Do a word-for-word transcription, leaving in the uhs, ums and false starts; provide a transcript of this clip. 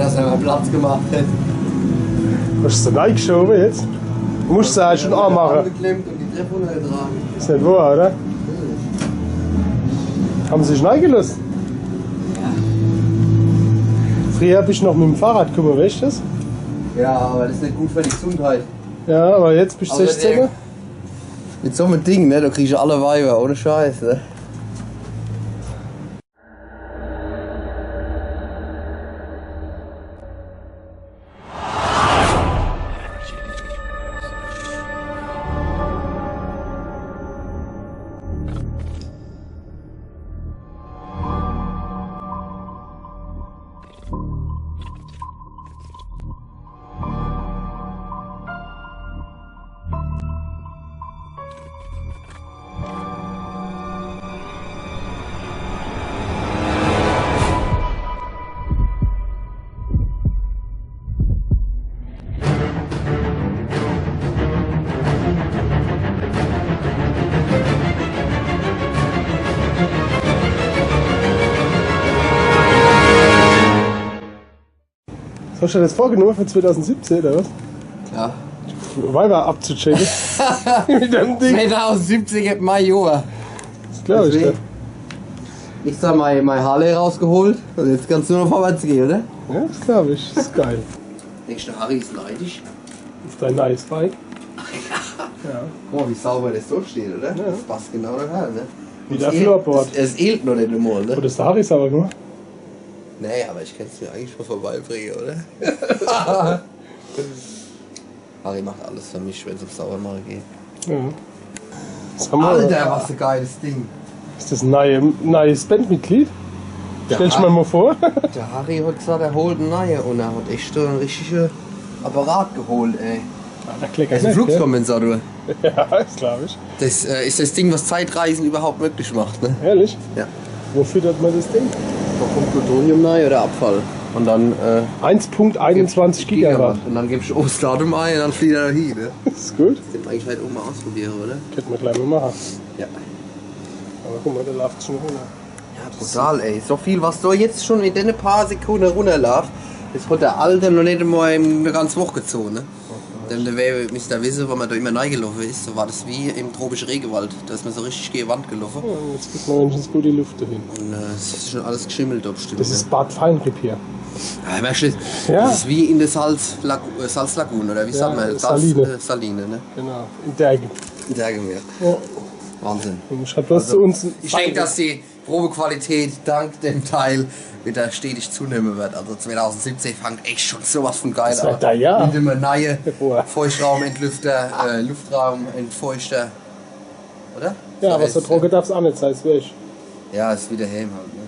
Dass er mol Platz gemacht hat. Hast du sie reingeschoben jetzt? Du musst sie eigentlich schon anmachen. Angeklemmt und die Treppe runtergetragen. Is net wohr, oder? Haben sie dich reingelosse? Frieher bin ich noch mit dem Fahrrad kumme, weescht du das? Ja, aber das is net gut für die Gesundheit. Ja, aber jetzt bist du sechzehn. Mit so einem Ding, ne, da kriegst du alle Weiber, ohne Scheiß, ne? Hast du dir das vorgenommen für zweitausendsiebzehn, oder was? Klar. Weiber abzuchecken. Mit dem Ding. Zweitausendsiebzehn geht mein Johr. Das glaub ich, deswegen. Ja. Ich hab mein, mein Harley rausgeholt und jetzt kann's nur noch vorwärts gehen, oder? Ja, das glaub ich. Das ist geil. Denkst du, der Harry ist neidisch? Auf dein neues Bike? Ja. Guck mal, wie sauber das so steht, oder? Ja. Das passt genau da rein, ne? Wie das Floorboard. Es, es ehlt noch nicht einmal, ne? Oder ist der Harry sauber gemacht? Nee, aber ich kann's mir eigentlich mal vorbeibringen, oder? Harry macht alles für mich, wenn's ums Saubermachen geht. Ja. Sag mal, Alter, was ein geiles Ding. Ist das ein neue, neues Bandmitglied? Stell dich mal vor. Der Harry hat gesagt, er holt einen neuen und er hat echt einen richtigen Apparat geholt, ey. Ah, der kleckert nicht, gell? Das ist ein Fluxkompensator. Ja, das glaub ich. Das, äh, ist das Ding, was Zeitreisen überhaupt möglich macht, ne? Ehrlich? Ja. Wo füttert man das Ding? Da kommt Plutonium rein oder Abfall. Und dann, äh, eins Komma einundzwanzig Gigawatt. Und dann gibst du das Datum ein und dann fliegt er da hin, ne? Das ist gut. Das könnte man eigentlich halt auch mal ausprobieren, oder? Könnte man gleich mal machen. Ja. Aber guck mal, der läuft schon runter. Ja, brutal, ey. So viel, was da jetzt schon in den paar Sekunden runterläuft, das hat der Alte noch nicht einmal in einer ganzen Woche gezogen, ne? Denn der wär, müsst ihr wissen, wenn man da immer reingelaufen ist, so war das wie im tropischen Regenwald. Da ist man so richtig gegen die Wand gelaufen. Ja, jetzt kriegt man wenigstens gute Luft dahin. Und, äh, es ist schon alles geschimmelt da bestimmt, ne? Das ist Bad Feinripp hier. Ja, merkst du, das ist wie in der Salzlagu-, äh, Salzlagune, oder wie sagt man? Ja, Salz-, Saline. Äh, Saline, ne? Genau, in Dergen. In Dergen, ja. Ja. Wahnsinn. Und schreibt was zu uns. Also, ich denke, dass die Probequalität dank dem Teil wieder stetig zunehmen wird. Also zweitausendsiebzehn fängt echt schon sowas von geil an. Das wird da, ja. Mit dem neuen Feuchtraumentlüfter, äh, Luftraumentfeuchter. Oder? Ja, so aber heißt so trocken darf's auch nicht sein, das weiß ich. Ja, ist wieder Helm halt, ne?